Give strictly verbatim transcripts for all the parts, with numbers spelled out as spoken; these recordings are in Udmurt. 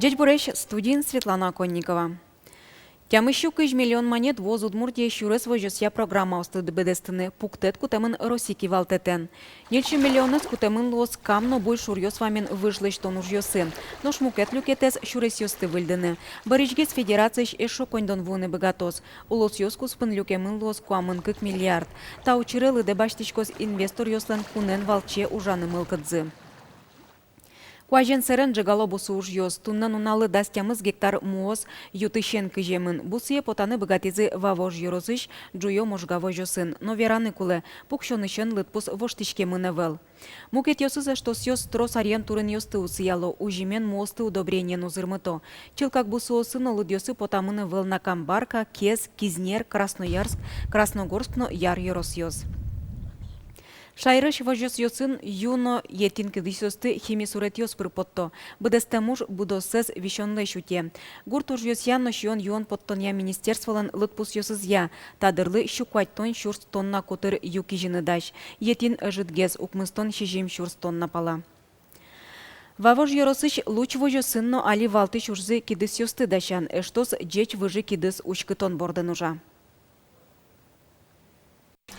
Ӟечбуресь, студиын Светлана Оконникова. Тямыс сю кызь миллион манет вуоз Удмуртие сюрес возёсъя программаосты быдэстыны. Пуктэт кутэмын Россия кивалтэтэн. Ньыль сю миллионэз кутэмын луоз Кам но Буй шуръёс вамен выж лэсьтон ужъёсы. Нош мукет люкетэз — сюресъёсты выльдыны. Бӧрысьгес федерациысь эшшо коньдон вуыны быгатоз. Улосъёс куспын люкемын луоз куамын кык миллиард. Та учыре лыдэ басьтӥськоз инвесторъёслэн кунэн валче ужаны мылкыдзы. Куазен сэрен ӝегало бусы ужъёс. Туннэ нуналлы дас тямыс гектар муос ю-тысен кыземын. Бусые потаны быгатӥзы Вавож ёросысь Ӝуё-Можга возёсын. Но вераны кулэ, пуксёнысен лыдпус воштӥськемын ӧвӧл. Мукетъёсыз эштосъёс трос аръем турынъёсты усыяло, узьымен муосты удобрениен узырмыто. Чылкак бусыосы но лыдъёсы потамын ӧвӧл на Камбарка, Кез, Кизнер, Красноярск, Красногорск но Яр ёросъёс. Шаерысь возёсъёсын ю но етӥн кидысъёсты хими суретъёс пыр потто. Быдэстэм уж будоссэс висёнлэсь утё. Гурт ужъёсъя но сиён-юон поттонъя министерстволэн лыдпусъёсызъя, та дырлы сю куатьтон сюрс тонна котыр ю кизьыны дась. Етӥн ӧжытгес — укмыстон сизьым сюрс тонна пала. Вавож ёросысь Луч возёсын но али валтӥсь ужзы — кидысъёсты дасян. Эштос ӟеч выжы кидыс уськытон бордын ужа.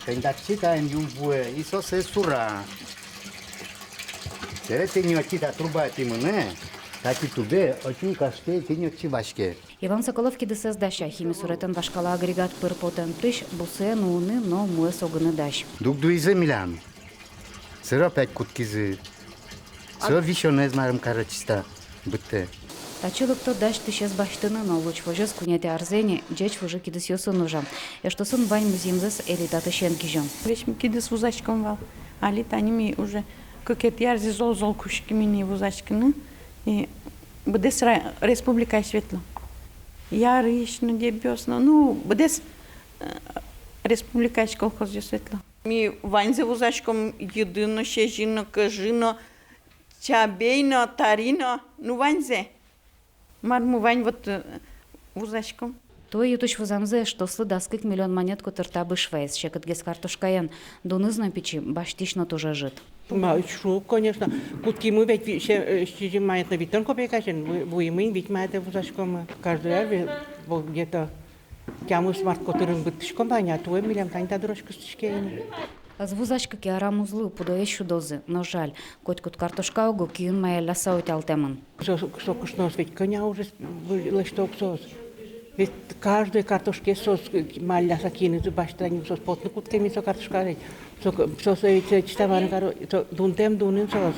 Тӥни татчы таин юн вуэ, и со сое сура. Тӥни отчы та труба отӥ мынэ, татчы тубе, отчы каштэ, тӥни отчы ваське. Иван Соколов кидысэз дася. Хими суретэн вашкала агрегат пыр потэм пырись бусые нуыны но муэз огыны дась. Дугдуизы милям. Сыро опять кутскизы. Со висёнэз марым каре чисто быдтэ. Татчы лыкто дась тысез басьтыны но. Луч возёс куинетӥ арзэ ини ӟеч выжы кидысъёсын ужа. Эштосын вань музъемзэс элита тысен кизё. Весь ми кидыс вузаськом вал. Али тани ми уже кыкетӥ арзэ зол-зол кутским ини вузаськыны. И быдэс ра-, республикаысь ветло. Ярысь но, Дэбес но, ну, быдэс, э, республикаысь колхозъёс ветло. Ми ваньзэ вузаськом: йыды но, сезьы но, кӧжы но, чабей но, тари но, ну, ваньзэ. Мар ми вань, вот, э, вузаськом. Туэ ю-тысь вузамзы эштослы дас кык миллион манет котыр табыш ваиз. Секытгес картошкаен. Дуныз но пичи, басьтӥсь но туж ӧжыт. Ма, шуг, конечно. Кутскимы ведь ви-, се-, э, сизьым манет но витьтон копейкаен, ву-, вуимы ини вить манетэ вузаськомы. Каждый раз ве-, вот где-то тямыс манет котырын быдтӥськом вань, а туэ милям тани та дырозь кыстӥське ини. Ӧз вузаськы ке, арам уз лу, пудоесь сюдозы. Но жаль, котькуд картошка уго киын маялляса утялтэмын. Со, со кышноос ведь кӧня ужез лэсьто ук соос. Ведь каждой картошкаез соос маялляса киынызы басьто ни, соос потыны кутскемын со картошкаез. Со, соос ведь чиста марын каро, со дунтэм дунын соос.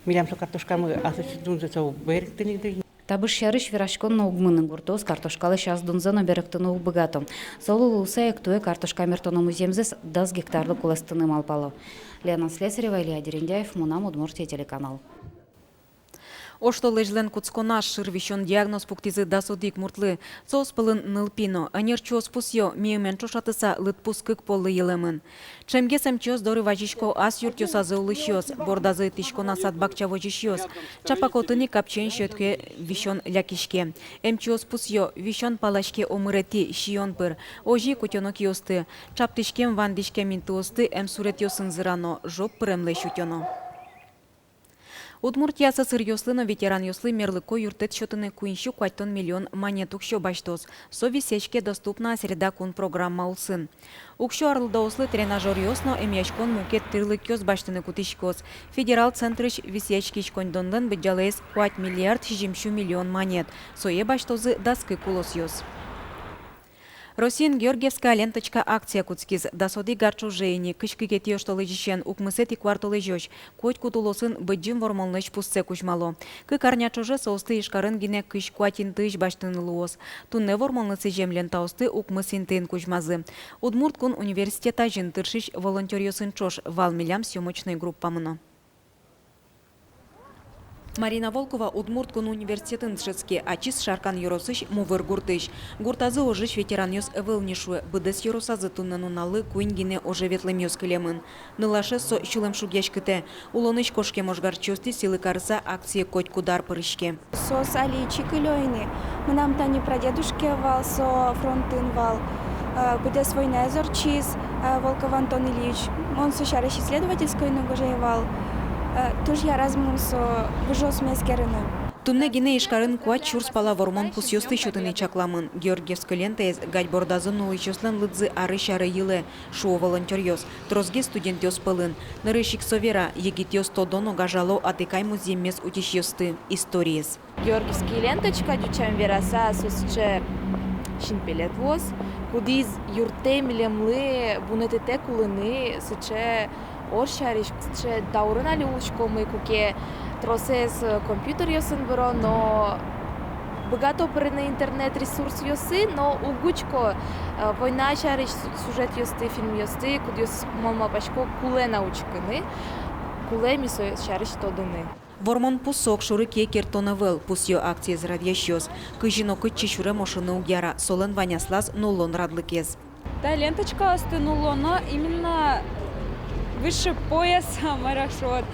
Милям со картошкамы асьсэ дунзэ со берыктыны дыр. Табыш сярысь вераськон но уг мыны. Гуртоос картошкалэсь ас дунзэ но берыктыны уг быгато. Солы луыса ик туэ картошка мерттоно музъемзэс дас гектарлы кулэстыны малпало. Лена Слесарева, Илья Дерендяев, «Мынам Удмуртие» телеканал. Оштолэзьлэн кутсконаз шыр висён диагноз пуктӥзы дас одӥг муртлы. Соос пӧлын нылпи но. Ӧнерчиос пусъё: миымен ӵошатыса, лыдпус кык поллы йылэмын. Ӵемгес эмчиос доры вазисько ас юртъёсазы улӥсьёс, бордазы итӥсько на сад-бакча возисьёс. Чапак отын ик капчиен сётске висён лякиське. Эмчиос пусъё: висён палаське омыретӥ, сиён пыр. Озьы ик утёно киосты. Чаптӥськем, вандӥськем интыосты эмсуретъёсын зырано, жоп пыремлэсь утёно. Удмуртия асьсэ сыръёслы но ветеранъёслы мерлыко юрттэт сётыны куинь сю куатьтон миллион манет уксё басьтоз. Со висъяське «Доступная среда» кун программа улсын. Уксё арлыдоослы тренажёръёс но эмъяськон мукет тирлыкъёс басьтыны кутӥськоз. Федерал центрысь висъяськись коньдонлэн быдӟалаез куать миллиард сизьым сю миллион манет. Сое басьтозы дас кык улосъёс. Россиын «Георгиевская ленточка» акция кутскиз. Дас одӥг ар ӵоже ини, кызь кыкетӥ оштолэзьысен укмысэтӥ куартолэзёзь котькуд улосын Быдӟым Вормонлэсь пуссэ кузьмало. Кык арня ӵоже соосты Ижкарын гинэ кызь куать интыысь басьтыны луоз. Туннэ вормонлы сӥзем лентаосты укмыс интыын кузьмазы. Удмурт кун университет азьын тыршись волонтёръёсын ӵош вал милям съёмочной группамы но. Марина Волкова Удмурт кун университетын дышетске, ачиз Шаркан ёросысь Мувыр гуртысь. Гуртазы ожысь ветеранъёс ӧвӧл ни, шуэ, быдэс ёросазы туннэ нуналлы куинь гинэ оже ветлэмъёс кылемын. Нылашез со сюлэм шугъяськытэ. Улонысь кошкем ожгарчиосты сӥлы карыса, акцие котькуд ар пыриське. Соос али ичи кылё ини. Мынам тани прадедушкае вал, со фронтын вал, э, быдэс войнаез ортчиз, э, Волков Антон Ильич. Мон со сярысь исследовательской но гожъяй вал. Э, туж яраз мыным со выжыосме эскерыны. Туннэ гинэ Ижкарын куать сюрс пала вормон пусъёсты сётыны чакламын. Георгиевской лентаез гадь бордазы нуллӥсьёслэн лыдзы арысь аре йылэ, шуо волонтёръёс. Тросгес студентъёс пӧлын. Нырысь ик со вера, егитъёс тодо но гажало атыкай музъеммес утисьёсты историез. Георгиевский ленточка, ӟучам вераса, со сыӵе синпелет луоз, кудӥз юрттэ милемлы вунэтытэ кулыны сыӵе ор сярысь. Сыӵе даурын али улӥськомы, куке тросэз, э, компьютеръёсын выро, но быгато пырыны интернет-ресурсъёсы, но уг учко, э, война сярысь сю-, сюжетъёсты, фильмъёсты, кудъёсыз, мон малпасько, кулэ на учкыны, кулэ ми со сярысь тодыны. Вормон пус со огшоры кие керттон ӧвӧл, пусъё акциез радъясьёс. Кызьы но кытчы сюрем ошыны уг яра, солэн вань аслаз нуллон радлыкез. Та ленточкаосты нуллоно именно выше пояса, мар-а шуод.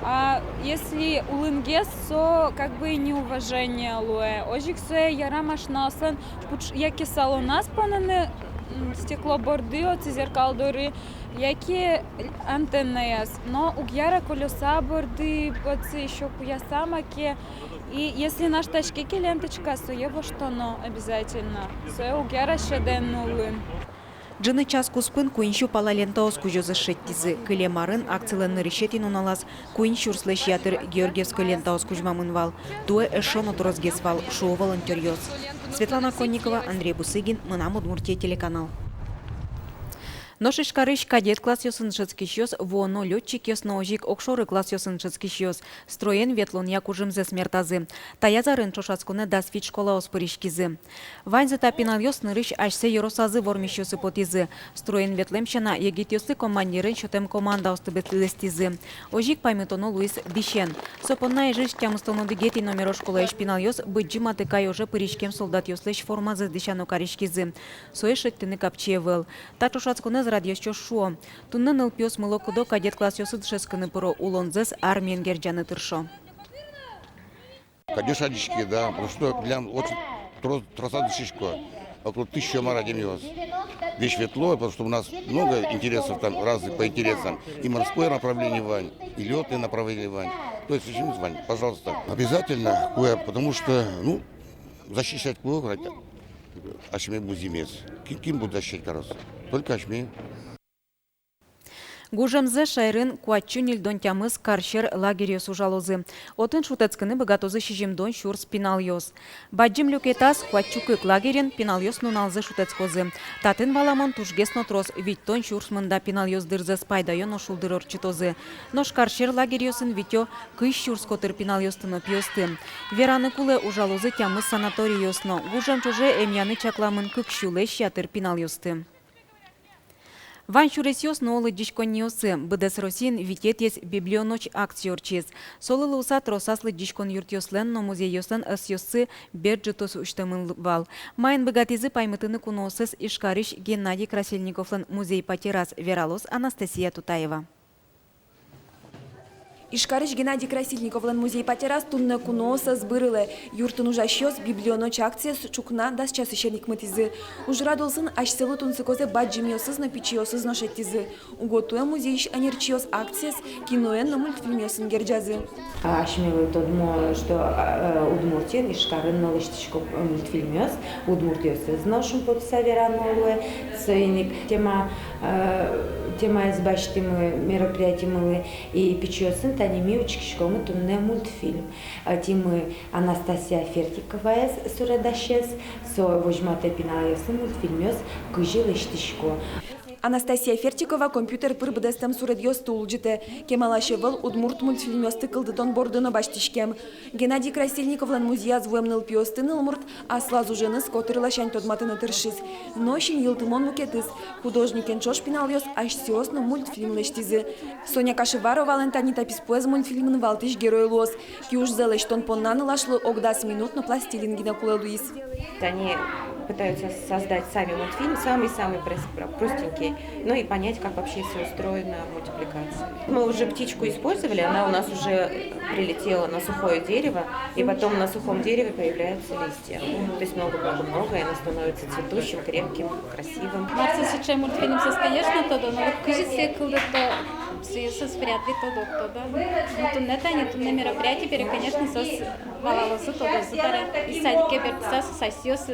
А если улынгес, со как бы неуважение луэ. Озьы ик сое яра машинаослэн пуч-, яке салоназ поныны, м, стекло борды, отчы зеркал доры, яке антеннаяз. Но уг яра колёса борды, отчы ещё куяса маке. И если наштаське ке ленточка, сое воштоно обязательно. Сое уг яра сьӧдэн нуллыны. Ӝыны час куспын куинь сю пала лентаос кузёзэс шедьтӥзы. Кылем арын акцилэн нырысетӥ нуналаз куинь сюрслэсь ятыр георгиевской лентаос кузьмамын вал. Туэ эшшо но тросгес вал, шуо волонтёръёс. Светлана Конникова, Андрей Бусыгин, «Мынам Удмуртие» телеканал. Нош Ижкарысь кадет классъёсын дышетскисьёс вуоно лётчикъёс но озьы ик огшоры классъёсын дышетскисьёс строен ветлонъя кужымзэс мертазы. Таяз арын ӵошатсконэ дас вить школаос пыриськизы. Ваньзы та пиналъёс нырысь асьсэ ёросазы вормисьёсы потӥзы. Строен ветлэм сяна, егитъёслы командирен сётэм командаосты быдэстӥзы. Озьы ик паймытоно луиз дӥсен. Со понна Ижысь тямыстон одӥгетӥ номеро школаысь пиналъёс Быдӟым Атыкай оже пыриськем солдатъёслэсь формазэс дӥсяно кариськизы. Сое шедьтыны капчи ӧвӧл. Та ӵошатсконэз радъёсчиос шуо: туннэ нылпиос мыло-кыдо кадет классъёсы дышетскыны пыро, улонзэс армиен герӟаны тыршо. Кадет адӟиське, да, потому что милям очень тро-, тросаз дышетско, около тысячи мар адямиос. Весь ветло, потому что у нас много интересов там разных по интересам. И морское направление вань, и лётное направление вань. То есть, вань, пожалуйста. Обязательно, куэ, потому что, ну, защищать куэ, вроде, асьме музъеммес. Кин, кин будет защищать кароз? Только асьме. Гужемзэ шаерын куать сю ньыльдон тямыс карсьӧр лагерьёс ужалозы. Отын шутэтскыны быгатозы сизьымдон сюрс пиналъёс. Бадӟым люкетаз, куать сю кык лагерьын, пиналъёс нуналзэ шутэтскозы. Татын, валамон, тужгес но трос, витьтон сюрс мында пиналъёс дырзэс пайдаё но шулдыр ортчытозы. Нош карсьӧр лагерьёсын витё кызь сюрс котыр пиналъёсты но пиосты. Вераны кулэ, ужалозы тямыс санаторийёс но. Гужем ӵоже эмъяны чакламын кык сюлэсь ятыр пиналъёсты. Вань сюресъёс но лыдӟиськонниосы. Быдэс Россиын витетӥез «Библионочь» акция ортчиз. Солы луыса тросаз лыдӟиськон юртъёслэн но музейёслэн ӧсъёссы бер ӝытозь усьтэмын вал. Маин быгатӥзы паймытыны куноосыз Ижкарысь Геннадий Красильниковлэн музей-патераз, вералоз Анастасия Тутаева. Ижкарысь Геннадий Красильниковлэн музей-патераз туннэ куноос ӧз бырылэ. Юртын ужасьёс «Библионочь» акциез ӵукна дас часысен ик мытӥзы. Ужрад улсын асьсэлы тунсыкозэ бадӟымъёсыз но, пичиосыз но шедьтӥзы. Уго туэ музейысь ӧнерчиос акциез киноен но мультфильмъёсын герӟазы. А, асьмелы тодмо, что, а, э, Удмуртиын, Ижкарын но лэсьтӥсько, э, мультфильмъёс, удмуртъёсыз но шумпотыса верано луэ, соин ик тема, э, темаез басьтӥмы мероприятимылы, и пичиосын тани ми учкиськомы туннэ мультфильм. Э, тӥни Анастасия Фертиковаез, суредасез, со возьматэ пиналъёслы мультфильмъёс кызьы лэсьтӥсько. Анастасия Фертикова компьютер пыр быдэстэм суредъёсты улӟытэ. Кемалась ӧвӧл удмурт мультфильмъёсты кылдытон борды но басьтӥськем. Геннадий Красильниковлэн музеяз вуэм нылпиосты нылмурт аслаз уженыз котыр ласянь тодматыны тыршиз. Но син йылтымон мукетыз: художникен ӵош пиналъёс асьсэос но мультфильм лэсьтӥзы. Соня Кашеваровалэн тани та писпуэз мультфильмын валтӥсь герой луоз. Киужзэ лэсьтон понна нылашлы ог дас минут но пластилин гинэ кулэ луиз. Они пытаются создать сами мультфильм, самый-самый прос-, простенький, ну и понять, как вообще всё устроено, мультипликация. Мы уже птичку использовали, она у нас уже прилетела на сухое дерево, и потом на сухом дереве появляются листья. То есть много-много-много, и оно становится цветущим, крепким, красивым. Мар со сыӵе мультфильм, соос, конечно, тодо, но вот кызьы сое кылдыто? Соос вряд ли тодо, тодо. Но туннэ тани, туннэ мероприятие бере, конечно, соос валалозы, тодозы табере. И садике бертыса, соос асьсэос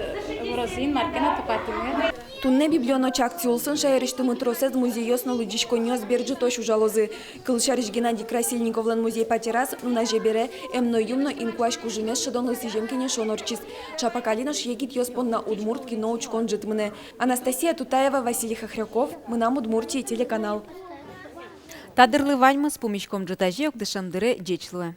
вырозы ини, мар ке но тупатыны. Туннэ «Библионочи» акци улсын шаерысьтымы тросэз музейёс но лыдӟиськонниос бер ӝытозь ужалозы. Кылсярысь, Геннадий Красильниковлэн музей-патераз нуназе бере эм но юм но инкуазь кужымез шӧдонлы сӥзем кенешон ортчиз. Ӵапак али нош егитъёс понна удмурт кино учкон ӝыт мынэ. Анастасия Тутаева, Василий Хохряков, «Мынам Удмуртие» телеканал. Та дырлы ваньмыз. Пумиськом ӝытазе укмыс дышем дыре. Ӟеч луэ.